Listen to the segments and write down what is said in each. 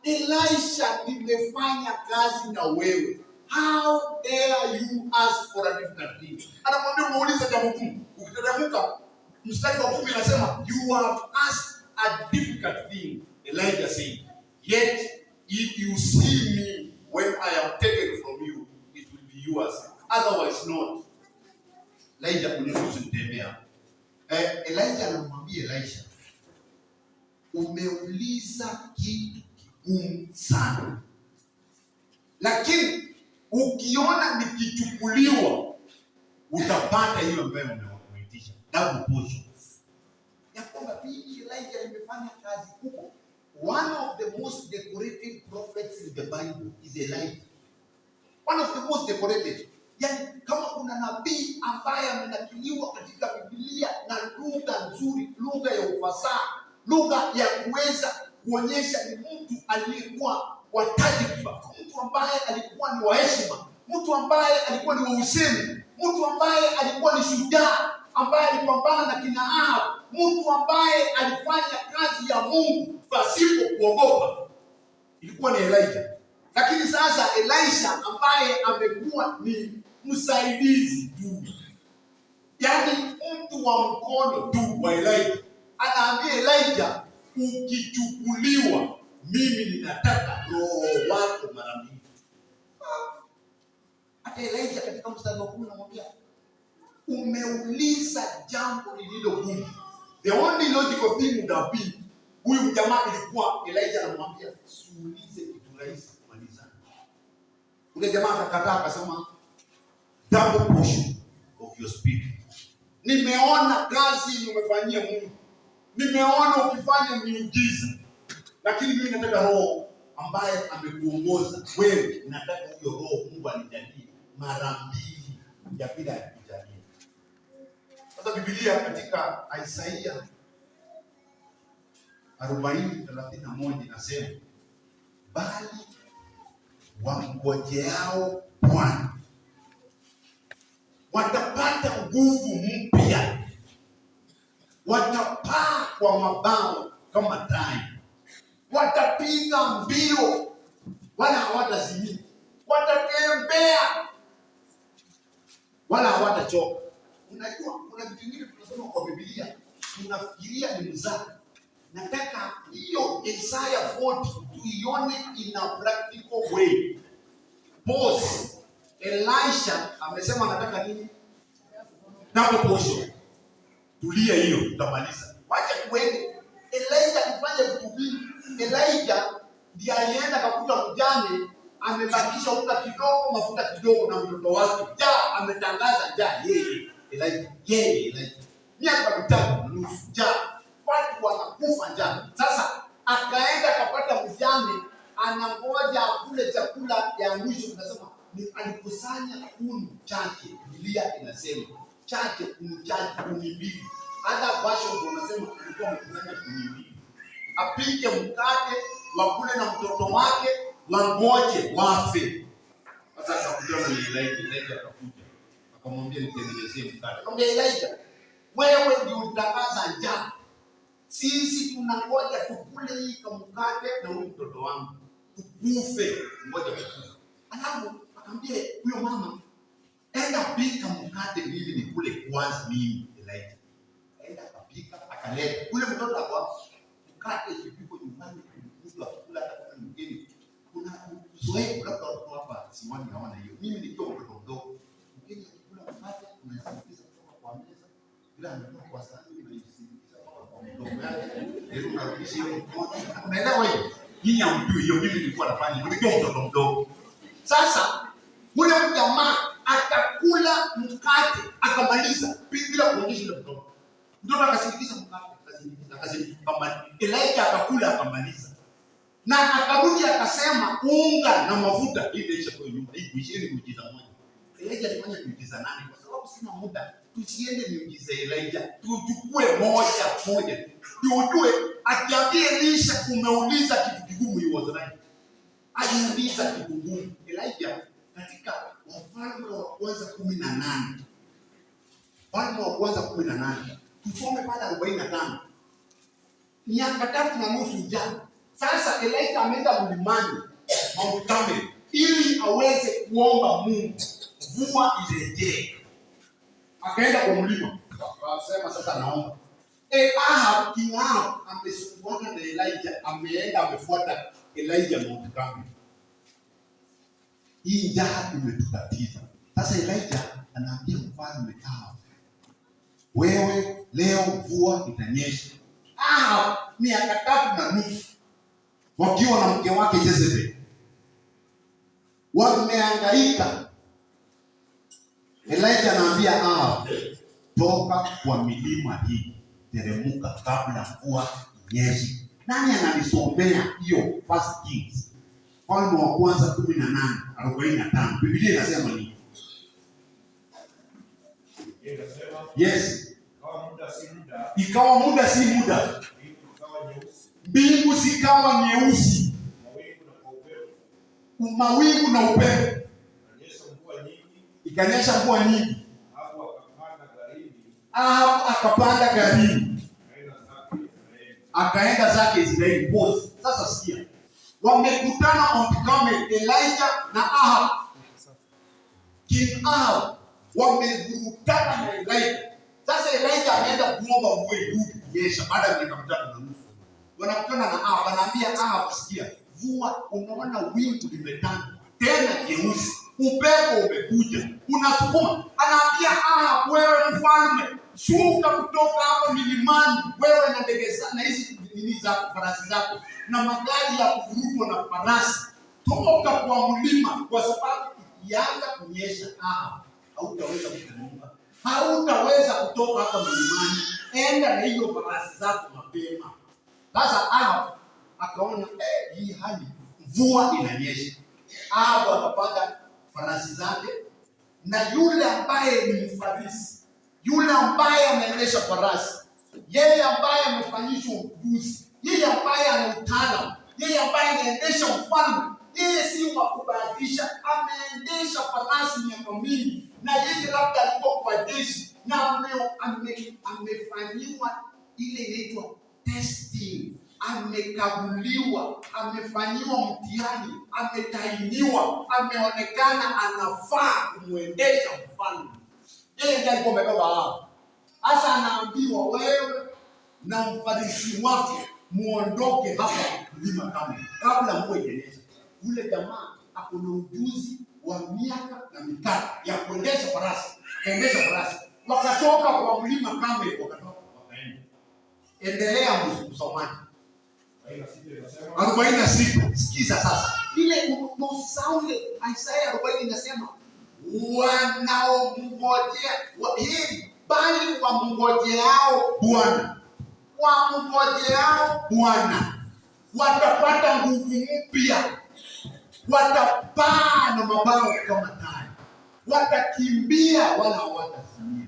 Elisha, nimefanya kazi na wewe. How dare you ask for a difficult thing? Anamwambia umeuliza jambo gumu. Ukiteremka mstari wa 10 inasema, you have asked a difficult thing. Elijah said, yet if you see me when I am taken from you, it will be yours. Otherwise not. Elijah uniruhusu nitembea. Elijah anamwambia Elisha, umeuliza kitu kigumu sana, lakini ukiona nikichukuliwa utapata hiyo ambayo umeitisha, double portion. Ya kwamba mimi Elijah nimefanya kazi kubwa. One of the most decorated prophets in the Bible is Elijah. One of the most decorated. Yaani kama kuna nabii ambaye amenakiliwa katika Biblia na lugha nzuri, lugha ya ufasaha, lugha ya kuweza kuonyesha ni mtu aliyekuwa wa tajriba, mtu ambaye alikuwa ni wa heshima, mtu ambaye alikuwa ni wa usemi, mtu ambaye alikuwa ni shujaa, ambaye alipambana na kina Ahab, mtu ambaye alifanya kazi ya Mungu pasipo kuogopa, ilikuwa ni Elijah. Lakini sasa Elisha ambaye amekuwa ni msaidizi tu, yaani mtu wa mkono tu wa Elijah, anaambia Elijah, ukichukuliwa mimi ninataka roho wako mara mbili. Hata Elijah katika mstari wa 10 anamwambia, umeuliza jambo lililo gumu. The only logical thing would have been, huyu jamaa ilikuwa Elijah anamwambia, siulize kitu rahisi kumalizana. Ule jamaa akakataa akasema, double portion of your spirit. Nimeona kazi umefanyia Mungu, nimeona ukifanya miujiza, lakini mimi nataka roho ambaye amekuongoza wewe, nataka huyo roho Mungu anijalie mara mbili ya vile alikujalia. Sasa Biblia katika Isaia 40:31 inasema, bali wamngojeao Bwana watapata nguvu mpya, watapaa kwa mabawa kama tai, watapiga mbio wala hawatazimia, watatembea wala hawatachoka. Unajua, kuna vitu vingine tunasoma kwa Biblia tunafikiria ni mzaha. Nataka hiyo Isaiah 40 tuione in a practical way. Pause. Elisha amesema anataka nini? Double portion. Tulia hiyo tutamaliza. Wacha tuende. Elijah alifanya vitu vingi. Elijah ndiye alienda akakuta mjane amebakisha unga kidogo, mafuta kidogo na mtoto wake. Njaa, ametangaza njaa yeye. Elijah, yeye Elijah. Miaka 3.5 njaa. Watu wanakufa njaa. Sasa akaenda akapata mjane anangoja akule chakula ya mwisho. Tunasema ni alikusanya kuni chache. Biblia inasema chache, kuni chache, kuni mbili. Other versions wanasema alikuwa amekusanya kuni mbili, apike mkate wakule na mtoto wake, wangoje wafe. Sasa akakutana na Elijah. Elijah akakuja akamwambia, nitengenezee mkate. Akamwambia Elijah, wewe ndio ulitangaza njaa, sisi tunangoja tukule hii mkate na huyu mtoto wangu tukufe, ngoja tukufe. Alafu akamwambia huyo mama, enda pika mkate mimi nikule kwanza, mimi Elijah. Enda akapika akaleta. Ule mtoto akwa mkate ikipikwa nyumbani, mtu akikula hata kama ni mgeni, kuna uzoefu, labda watoto hapa Siwani hawana hiyo. Mimi nikiwa mtoto mdogo, mgeni akikula mkate unasindikiza kutoka kwa meza, bila ametoka kwa sahani unaisindikiza mpaka kwa mdomo yake, ndio unarudisha hiyo mkono. Unaelewa hiyo? Nyinyi hamjui hiyo, mimi nilikuwa nafanya nikiwa mtoto mdogo. Sasa ule jamaa akakula mkate akamaliza bila kuonyesha ile mtoto. Mtoto akasindikiza mkate, akasindikiza, akasindikiza, akamaliza. Elijah akakula akamaliza. Na akarudi akasema unga na mafuta hii itaisha kwa nyumba. Hii kuishi ni miujiza moja. Elijah alifanya miujiza nane kwa sababu sina muda. Tusiende miujiza Elijah, tuchukue moja moja. Ndio ujue akiambia Elisha umeuliza kitu kigumu, he was right. Aliuliza kitu kigumu. Elijah katika Wafalme wa Kwanza 18. Wafalme wa Kwanza 18. Tusome pale 45. Miaka 3.5 njaa. Sasa Elijah ameenda mlimani Mount Carmel ili aweze kuomba Mungu mvua irejee. Akaenda kwa mlima, akasema sasa naomba. Ahab, King Ahab amesumbuana na Elijah, ameenda amefuata Elijah Mount Carmel. Hii njaa imetutatiza. Sasa Elijah anaambia mfalme Ahab, wewe leo mvua itanyesha. Ahab 3.5 wakiwa na mke wake Jezebel wamehangaika. Elijah anaambia Ahab, toka kwa milima hii, teremuka kabla mvua inyeshe. Nani ananisomea hiyo First Kings, Falme wa Kwanza 18:45? Biblia inasema nini? Inasema, Yes, ikawa muda si muda, ikawa muda si muda, mbingu ikawa nyeusi, mbingu zikawa nyeusi, mawingu na kwa upepo, mawingu na upepo, ikanyesha mvua nyingi. Ikanyesha mvua nyingi. Ahabu akapanda garini, Ahab akapanda garini, akaenda zake Israeli. Akaenda zake Israeli. Pause. Sasa sikia, wamekutana Mount Carmel, Elijah na Ahab, King Ahab wamevurutana na Elijah. Sasa Elijah ameenda kuomba mvua irudi kunyesha baada ya miaka 3.5. Wanakutana na Ahab, anaambia Ahab, sikia, mvua, unaona wingu limetanda tena jeusi, upepo umekuja unasukuma. Anaambia Ahab, wewe mfalme, shuka kutoka hapa milimani, wewe na ndege na hizi nini zako, farasi zako na magari ya kuvurutwa na farasi, toka kwa mlima, kwa sababu ikianza kunyesha Ahab, hautaweza kuteremka, hautaweza kutoka hapa milimani. Enda na hiyo farasi zako mapema. Sasa Ahab akaona hii hali mvua inanyesha. Ahab akapanda farasi zake, na yule ambaye ni mfarisi, yule ambaye anaendesha farasi, yeye ambaye amefanyishwa ujuzi, yeye ambaye ana utaalamu, yeye ambaye anaendesha mfalme, yeye si wa kubahatisha, ameendesha farasi miaka mingi, na yeye labda alikuwa kwa jeshi na amefanyiwa ile inaitwa testing, amekaguliwa, amefanyiwa mtihani, ametainiwa, ameonekana anafaa kumwendesha mfalme. Yeye ndiye alikuwa amebeba hao. Sasa anaambiwa wewe na mfarisi wake muondoke hapa mlima Karmeli kabla mvua ijanyesha. Ule jamaa ako na ujuzi wa miaka na mitatu ya kuendesha farasi, kuendesha farasi. Wakatoka kwa mlima Karmeli, wakatoka wakaenda. Endelea msomaji. 46 inasema, 46. Sikiza sasa. Ile usisahau ile Isaya 40 inasema wanaomngojea heri bali wamngojeao Bwana, wamngojeao Bwana watapata nguvu mpya, watapaa na mabawa kama tai, watakimbia wala hawatazimia,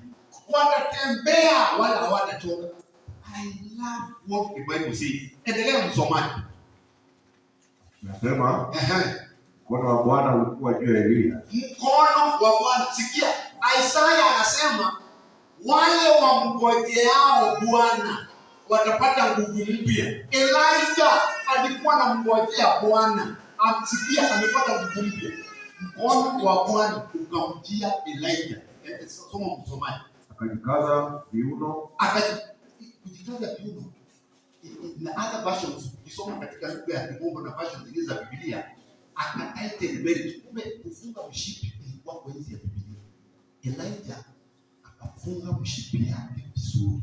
watatembea wala hawatachoka. I love what the Bible says. Endelea msomaji. Nasema mkono wa Bwana ulikuwa juu ya Eliya. Mkono wa Bwana. Sikia, Isaya anasema wale wamngojeao Bwana watapata nguvu mpya. Elijah alikuwa anamngojea Bwana, amsikia amepata nguvu mpya. Mkono wa Bwana ukamjia Elijah. Soma msomaji. Akajikaza viuno, Kujikaza viuno. Na other versions, ukisoma katika lugha ya Kimombo na versions zingine za Biblia, aka tighten belt. Kumbe kufunga mshipi ilikuwa kwa enzi ya Biblia. Elijah akafunga mshipi yake vizuri.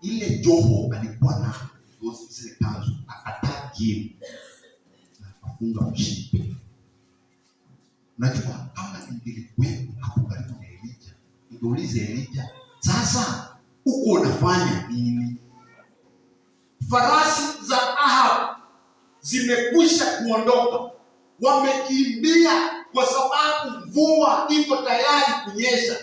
Ile joho alikuwa na zile kanzu, akataki na akafunga mshipi. Unajua, kama ningelikuwepo hapo karibu na Elijah, ningeuliza Elijah, sasa uko unafanya nini? Farasi za Ahab zimekwisha kuondoka, wamekimbia kwa sababu mvua iko tayari kunyesha.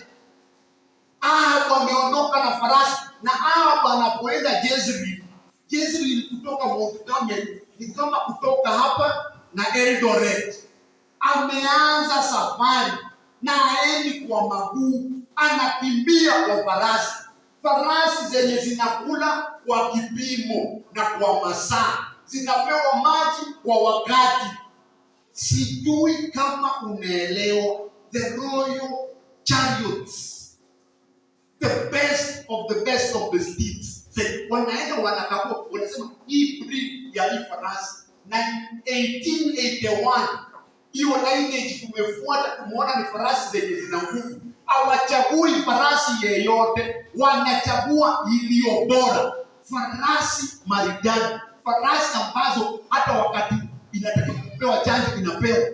Ahab ameondoka na farasi, na Ahab anapoenda Jezreel, Jezreel kutoka Mount Carmel ni kama kutoka hapa na Eldoret. Ameanza safari na haendi kwa maguu, anakimbia kwa farasi, farasi zenye zinakula kwa kipimo na kwa masaa. zinapewa maji kwa wakati. Sijui kama unaelewa the royal chariots, the best of the best of the steeds. Wanaenda wanakagua, wanasema hii breed ya hii farasi na 1881 hiyo lineage tumefuata, tumeona ni farasi zenye zina nguvu. Hawachagui farasi yeyote, wanachagua iliyo bora, farasi maridadi, farasi ambazo hata wakati inatakiwa kupewa chanjo inapewa.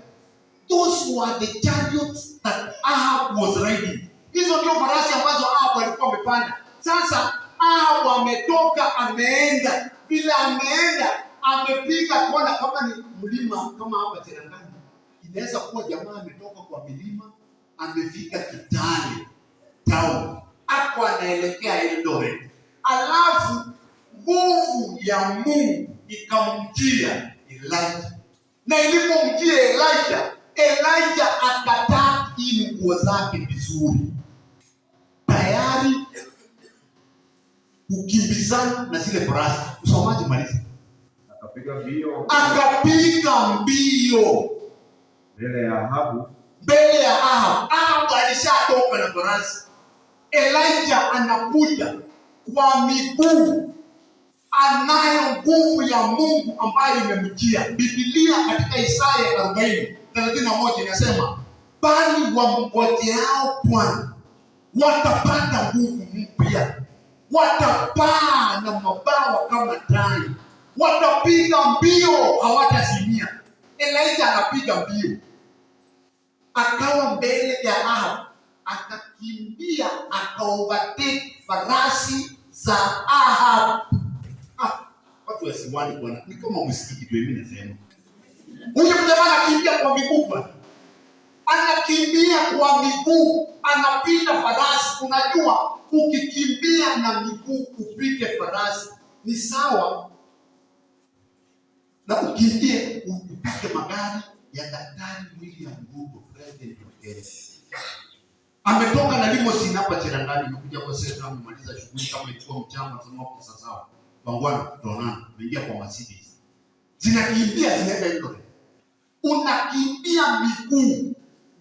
Those were the chariots that Ahab was riding. Hizo ndio farasi ambazo Ahab alikuwa amepanda. Sasa Ahab ametoka ameenda, vile ameenda amepiga kona, kama ni mlima kama hapa Cherangani, inaweza kuwa jamaa ametoka kwa milima amefika Kitale town, ako anaelekea Eldoret, alafu nguvu ya Mungu ikamjia Elijah, na ilipomjia Elijah, Elijah akataa hii nguo zake vizuri, tayari kukimbizana na zile farasi. Msomaji, maliza. Akapiga mbio Akapiga mbio mbele ya Ahabu mbele ya Ahab. Ahab alishatoka na farasi. Elijah anakuja kwa miguu, anayo nguvu ya Mungu ambayo imemjia. Biblia katika Isaya 40:31 inasema, bali wamngojeao Bwana watapata nguvu mpya, watapaa na mabawa kama tai, watapiga mbio hawatazimia. Elijah anapiga mbio akawa mbele ya Ahab, akakimbia akaovertake farasi za Ahab. Ah, watu wasiwani bwana, ni kama msikii kitu mimi nasema. Huyu jamaa anakimbia kwa miguu bwana, anakimbia kwa miguu, anapita farasi. Unajua, ukikimbia na miguu upite farasi ni sawa na ukimbie upite magari ya Daktari William Ruto, president wa Kenya. Ametoka na limousine hapa Cherangani, amekuja kwa sasa, amemaliza shughuli kama ilikuwa mchana, anasema okay, sasa sawa, wangwana, tutaonana. Ameingia kwa Mercedes, zinakimbia zinaenda Eldoret. Unakimbia miguu,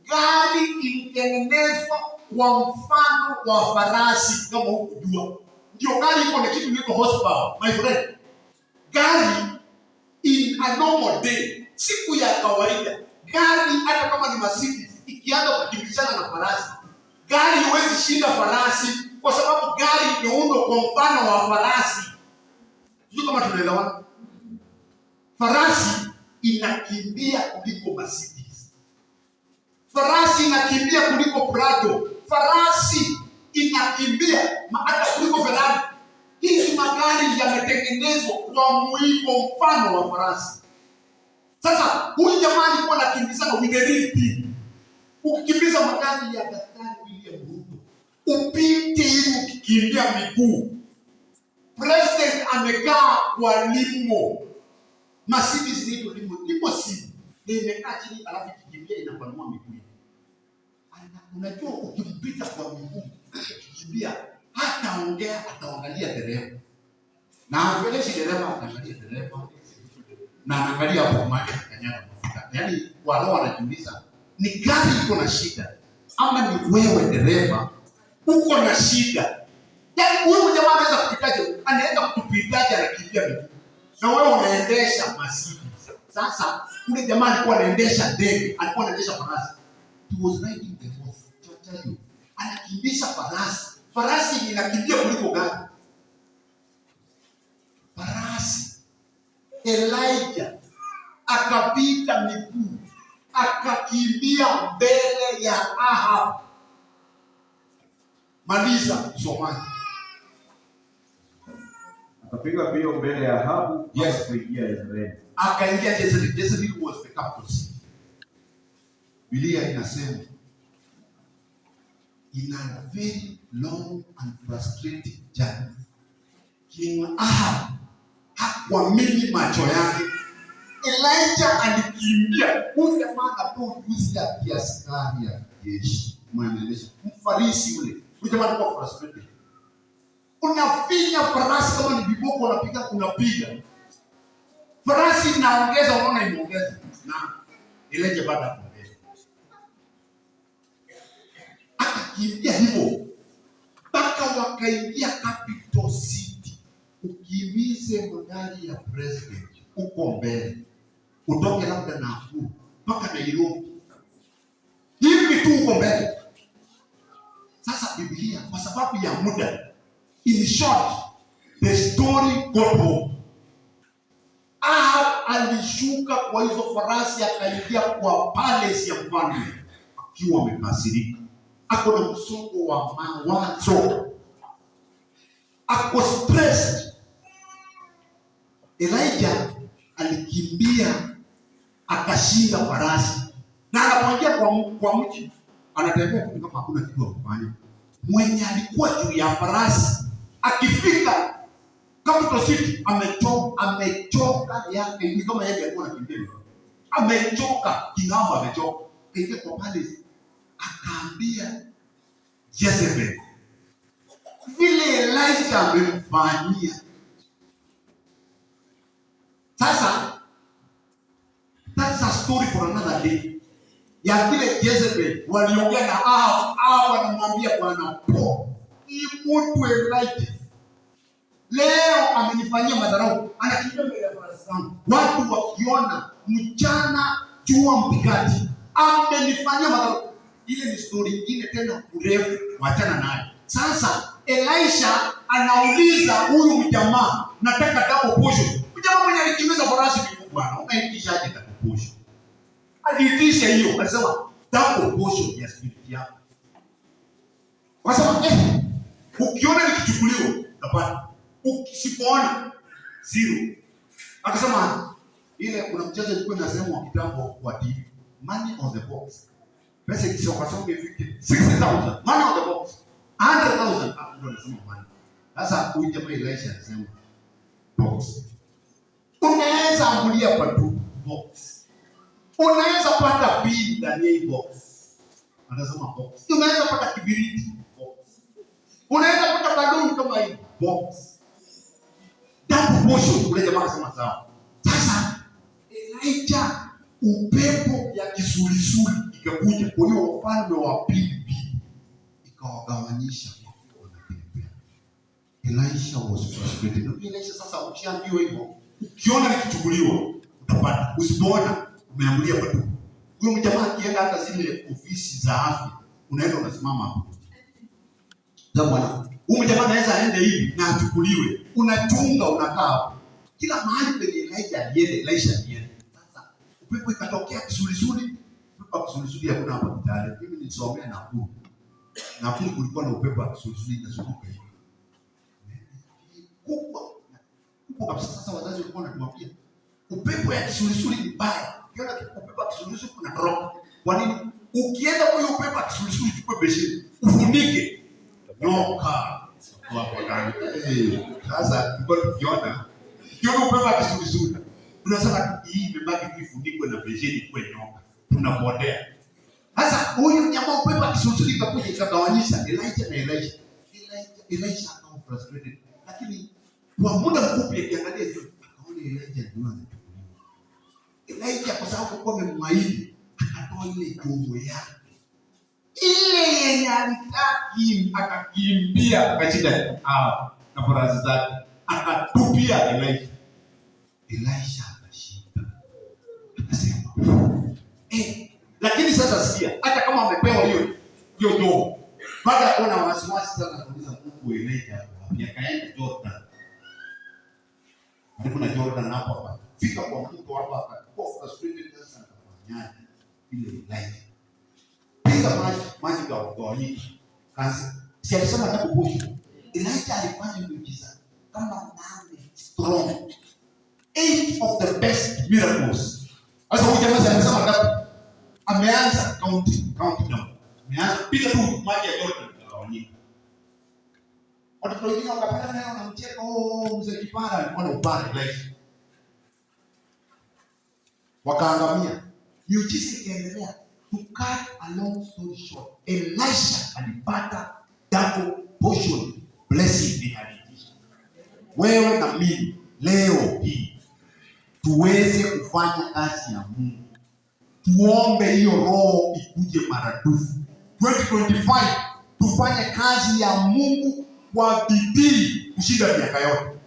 gari ilitengenezwa kwa mfano wa farasi, kama hukujua. Ndio gari iko na kitu inaitwa horsepower, my friend. Gari in a normal day, siku ya kawaida, gari hata kama ni Mercedes ikianza kukimbizana na farasi, gari huwezi shinda farasi, kwa sababu gari imeundwa kwa mfano wa farasi. Sijui kama tunaelewana. Farasi inakimbia kuliko Mercedes, farasi inakimbia kuliko Prado, farasi inakimbia hata kuliko Ferrari. Hizi magari yametengenezwa kwa muigo mfano wa farasi. Sasa huyu jamaa alikuwa anakimbizana with the real thing. Ukikimbiza magari ya Daktari William Ruto upite hivi ukikimbia miguu, president amekaa kwa limo, Mercedes inaitwa limo, limousine na imekaa chini, alafu ikikimbia inapanua miguu hivi. Unajua ukimpita kwa miguu ukikimbia, hataongea, ataangalia dereva na amweleshi dereva, ataangalia dereva na anaangalia hapo mahali anakanyaga mafuta. Yaani wale wanajiuliza ni gari iko na shida ama ni wewe dereva uko na shida? Yaani huyu jamaa anaweza kupitaje? Anaweza kutupitaje anakimbia miguu na wewe unaendesha Mercedes. Sasa ule jamaa alikuwa anaendesha ndege, alikuwa anaendesha farasi. He was riding the horse. Tell you. Anakimbisha farasi. Farasi inakimbia kuliko gari. Farasi. Elijah akapita miguu, akakimbia mbele ya Ahab. Maliza msomaji. Akapiga mbio mbele ya Ahabu mpaka Yes. kuingia Israeli. Akaingia Jezebel. Jezebel was the capital city. Biblia inasema in a very long and frustrating journey, King Ahab hakuamini macho yake. Elijah alikimbia. Huyu jamaa anapewa ujuzi ya kiaskari ya jeshi, mwendesha mfarisi yule. Huyu jamaa alikuwa frustrated. Unafinya farasi kama ni viboko, unapiga unapiga. Farasi inaongeza, unaona imeongeza, na Elijah bado hapo mbele. Akakimbia hivyo mpaka wakaingia capital city. Ukimize magari ya president uko mbele, utoke labda Nakuru mpaka Nairobi, hivi tu uko mbele. Sasa Biblia kwa sababu ya muda, in short, the story got home. Ahab alishuka kwa hizo farasi akaingia kwa palace ya mfalme akiwa amekasirika, ako na msongo wa mawazo, ako stressed. Elijah alikimbia akashinda farasi, na anapoingia kwa mji anatembea tu kama hakuna kitu ya kufanya. Mwenye alikuwa juu ya farasi akifika capital city amechoka, amechoka yake ni kama yeye alikuwa anakimbia, amechoka kinamba, amechoka. Kaingia kwa palace akaambia Jezebel vile Elijah amemfanyia. Sasa that's a story for another day. Ya vile Jezebel waliongea na Ahab, Ahab anamwambia bwana po, hii mtu Elijah leo amenifanyia madharau, anakimbia mbele ya farasi zangu, watu wakiona mchana jua mpikaji, amenifanyia madharau. Ile ni story nyingine tena mrefu, wachana nayo. Sasa Elisha anauliza huyu mjamaa, nataka double portion. Mjamaa mwenye alikimbiza farasi ni bwana, unaitishaje double portion? Aliitisha hiyo, alisema double portion ya spirit yako. Wakasema ukiona nikichukuliwa utapata, ukisipoona zero. Akasema ile kuna mchezo ilikuwa inasemwa kitambo kwa TV, money on the box. Pesa ikisonga songa ifike 60,000, money on the box. 100,000, ah, ndio anasema money. Sasa huyu jamaa Elisha anasema box. Unaweza ambulia kwa tu box. Unaweza pata pin ndani ya hii box. Anasema box. Unaweza pata kibiriti box. Unaweza pata balloon kama hii box. Double portion. Ule jamaa akasema sawa. Sasa Elijah, upepo ya kisulisuli ikakuja, kwa hiyo wafalme wa pili ikawagawanyisha wakiwa wanatembea. Elisha was frustrated. Na Elisha sasa, ukishaambiwa hivyo, ukiona likichukuliwa utapata, usipoona umeambulia patupu. Huyo mjamaa akienda hata zile ofisi za afya, unaenda unasimama hapo. Sasa bwana, huyu mjamaa anaweza aende hivi na achukuliwe. Unachunga, unakaa hapo. Kila mahali penye Elijah aliende, Elisha aliende. Sasa upepo ikatokea kisulisuli. Upepo wa kisulisuli hakuna hapa Kitale. Mimi nilisomea Nakuru. Nakuru kulikuwa na upepo wa kisulisuli inazunguka hivi. Kubwa. Kubwa kabisa. Sasa wazazi walikuwa wanatuambia upepo ya kisulisuli ni mbaya. Ukiona upepo wa kisulisuli unatoroka. Kwa nini? Ukienda kwa hiyo upepo wa kisulisuli, chukue besheni, ufunike. Nyoka wako ndani. Sasa tulikuwa tukiona upepo wa kisulisuli, tunasema tu hii imebaki tu ifunikwe na besheni ikuwe nyoka. Tunapotea. Sasa huyu jamaa upepo wa kisulisuli ikakuja ikagawanyisha Elijah na Elisha. Elijah akawa frustrated. Lakini kwa muda mfupi akiangalia juu akaona Elijah ndio anachukuliwa. Elijah kwa sababu alikuwa amemwahidi, akatoa ile joho yake ile yenye alitaki, akakimbia akashinda na farasi zake, akatupia Elisha. Elisha akashika akasema lakini sasa sikia, hata kama amepewa hiyo hiyo joho, baada ya kuona wasiwasi sana, akauliza Mungu, Elijah wapi? Akaenda Jordan, karibu na Jordan hapo hapa, fika kwa mto hapo, akakuwa frustrated. Sasa akafanyaje? Ile Elijah piga maji, maji gawanyika. Kazi si alisema double portion. Elijah alifanya miujiza kama nane strong, 8 of the best miracles. Sasa huyu jamaa alisema double, ameanza count down, ameanza piga tu maji ya Jordan gawanyika. Watoto wengine wakapata naye wanamcheka, oh, mzee kipara alikuwa na upara Elijah. Wakaangamia. Miujiza ikaendelea. To cut a long story short, Elisha alipata double portion blessing yenye aliitisha. Wewe na mimi leo hii Tuweze kufanya kazi ya Mungu. Tuombe hiyo roho ikuje maradufu. 2025 tufanye kazi ya Mungu kwa bidii kushinda miaka yote.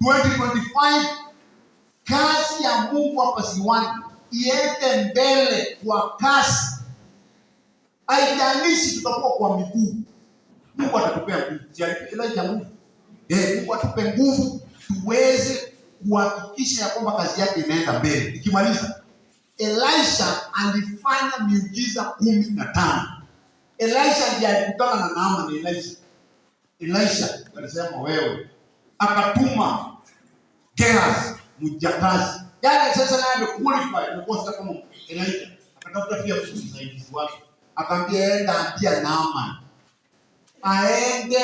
2025 kazi ya Mungu hapa Ziwani iende mbele kwa kasi. Haijalishi tutakuwa kwa miguu, Mungu atatupea nguvu. Si Elijah nguvu? Eh, Mungu atupe nguvu tuweze kuhakikisha ya kwamba kazi yake inaenda mbele. Nikimaliza, Elisha alifanya miujiza 15. Elisha ndiye alikutana na Naaman. Elisha, Elisha alisema wewe, akatuma Gehazi mjakazi. Yaani sasa naye amequalify, amekuwa sasa kama Elijah. Akatafuta pia msaidizi wake. Akamwambia enda ambia Naaman aende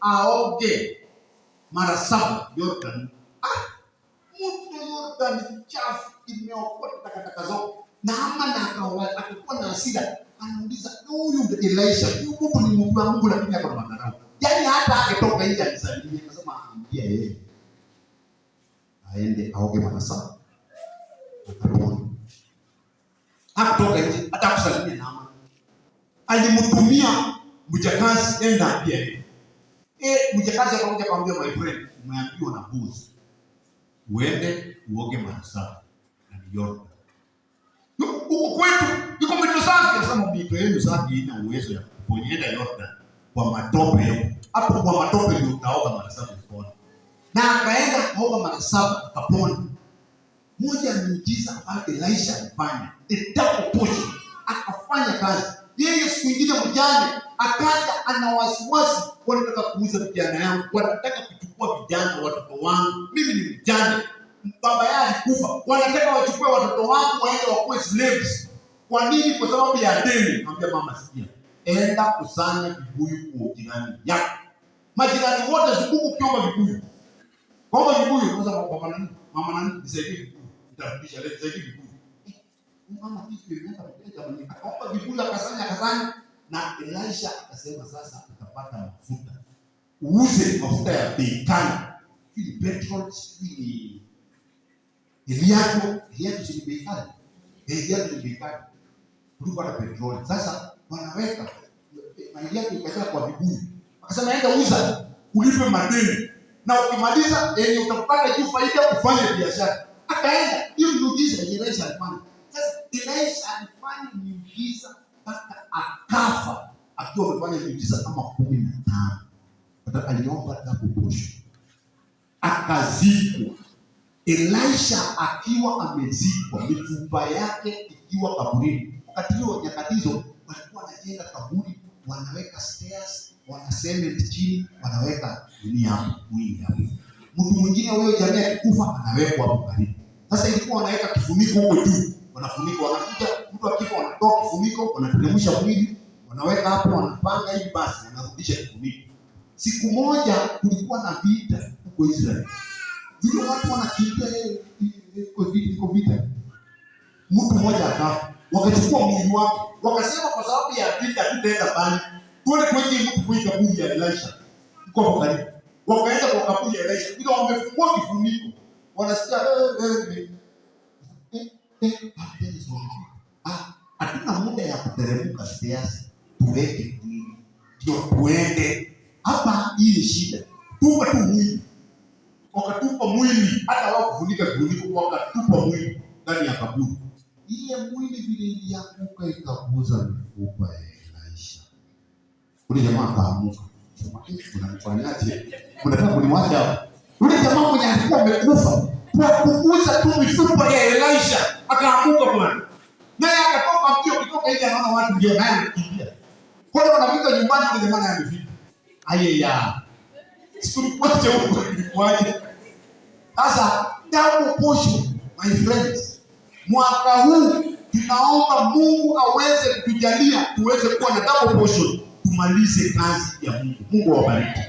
aoge mara 7 Jordan. Ah, mto Jordan chafu imeokota takataka zote. Naaman akakuwa na hasira, anauliza huyu Elisha, huyu mtu ni mtu wa Mungu lakini ako na madharau. Yaani hata angetoka nje anisalimie, akasema ambia yeye aende aoge mara 7 atapona. Hakutoka nje hata kusalimia Naaman. Alimtumia mjakazi, enda ambia yeye. Mjakazi akakuja akamwambia, my friend, umeambiwa na boss uende uoge mara 7 na ni Jordan. Huko kwetu iko mito safi. Akasema mito yenu safi ina uwezo ya kuponyenda Jordan kwa matope. Hapo kwa matope ndio utaoga mara 7 upone. Na akaenda akaoga mara 7 akapona. Moja ya miujiza ambayo Elisha alifanya, the double portion, akafanya kazi. Yeye siku nyingine mjane akaja ana wasiwasi, wanataka kuuza vijana yangu, wanataka kuchukua vijana watoto wangu, mimi ni mjane, baba yao alikufa, wanataka wachukue watoto wangu waende wakuwe slaves. Kwa nini? Kwa sababu ya deni. Mwambia mama, sikia, enda kusanya vibuyu kwa jirani yako, majirani wote zunguka ukiomba vibuyu, omba vibuyu. Kwanza baba nani, mama nani, nisaidie vibuyu, nitarudisha leo, nisaidie vibuyu. Mama kitu imeanza kupeleka mwenyewe, akaomba vibuyu, akasanya, akasanya, na Elisha akasema sasa utapata mafuta, uuze mafuta ya bei kali, sijui ni petrol, sijui ni Eliato. Eliato si ni bei kali? Eliato ni bei kali kuliko hata petroli. Sasa wanaweka Eliato ikajaa kwa vibuyu, akasema enda uza ulipe madeni, na ukimaliza yenye utapata juu faida ufanye biashara. Akaenda. Hiyo ni miujiza yenye Elisha alifanya. Sasa Elisha alifanya miujiza mpaka akafa akiwa amefanya miujiza kama 15. Hata aliomba double portion, akazikwa. Elisha akiwa amezikwa, mifupa yake ikiwa kaburini. Wakati huo, nyakati hizo walikuwa wanajenga kaburi, wanaweka stairs, wana cement chini, wanaweka nini hapo, mwili hapo. Mtu mwingine huyo jamii akikufa anawekwa hapo karibu. Sasa ilikuwa wanaweka kifuniko huko juu, wanafunika, wanakuja mtu akifa wanatoa kifuniko, wanateremsha mwili, wanaweka hapo, wanapanga hivi, basi wanarudisha kifuniko. Siku moja kulikuwa na vita huko Israeli. Vile watu wanakimbia, iko vita, iko vita. Mtu mmoja akafa. Wakachukua mwili wake, wakasema kwa sababu ya vita tutaenda mbali, tuende tuweke mtu kwenye kaburi ya Elisha, iko hapo karibu. Wakaenda kwa kaburi ya Elisha, bila wamefungua kifuniko, wanasikia hatuna muda ya kuteremka stairs, tuweke mwili ndio tuende hapa. Hii ni shida, tupa tu mwili. Wakatupa mwili, hata wao kufunika kifuniko, wakatupa mwili ndani ya kaburi. Ile mwili vile ilianguka ikaguza mifupa ya Elisha. Ule jamaa akaamuka. Sema, unanifanyaje? Unataka kuniwacha hapa? Ule jamaa mwenye alikuwa amekufa kwa kugusa tu mifupa ya Elisha akaamuka bwana. Naye akatoka mbio, kutoka nje anaona watu ndio naye anakimbia. Kwa hiyo wanafika nyumbani ule jamaa naye amefika. Ayeya. Sikulikuwaje huko, ilikuwaje? Sasa double portion, my friends. Mwaka huu tunaomba Mungu aweze kutujalia tuweze kuwa na double portion, tumalize kazi ya Mungu. Mungu awabariki.